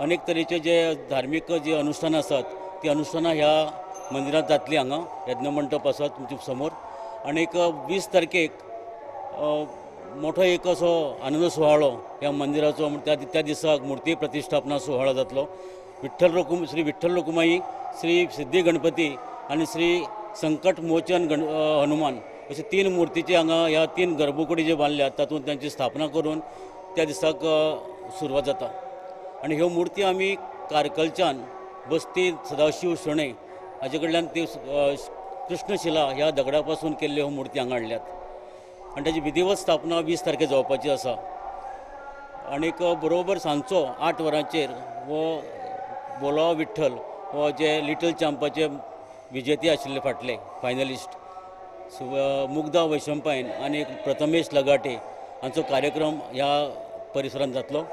अनेक तरेचे जे धार्मीक जे अनुष्ठानां आसात ती अनुष्ठानां ह्या मंदिरांत जातली. हांगा यज्ञमंडप आसा तुमचे समोर आनीक 20 तारखेक मोठो एक असो आनंद सुवाळो ह्या मंदिराचो, त्या दिसाक मूर्ती प्रतिष्ठापना सुवाळो जातलो. श्री विठ्ठल रखुमाई, श्री सिद्धी गणपती आनी श्री संकट मोचन हनुमान अशे 3 मूर्तीचे हांगा ह्या 3 गर्भकुडी जे बांदल्यात तातूंत तांची स्थापना करून त्या दिसाक सुरवात जाता. आनी ह्यो मूर्ती आमी कारकलच्यान बस्ती सदाशिव शणै हाजे कडल्यान ती कृष्णशिला ह्या दगडा पासून केल्ल्यो ह्यो मूर्ती हांगा हाडल्यात आनी ताची विधिवत स्थापना 20 तारखेर जावपाची आसा. आनीक बरोबर सांजचो 8 वरांचेर हो बोलाव विठ्ठल हो जे लिटल चॅम्पाचे विजेते आशिल्ले फाटले फायनलिस्ट मुग्धा वैशंपायन आनी प्रथमेश लगाटे हांचो कार्यक्रम ह्या परिसरांत जातलो.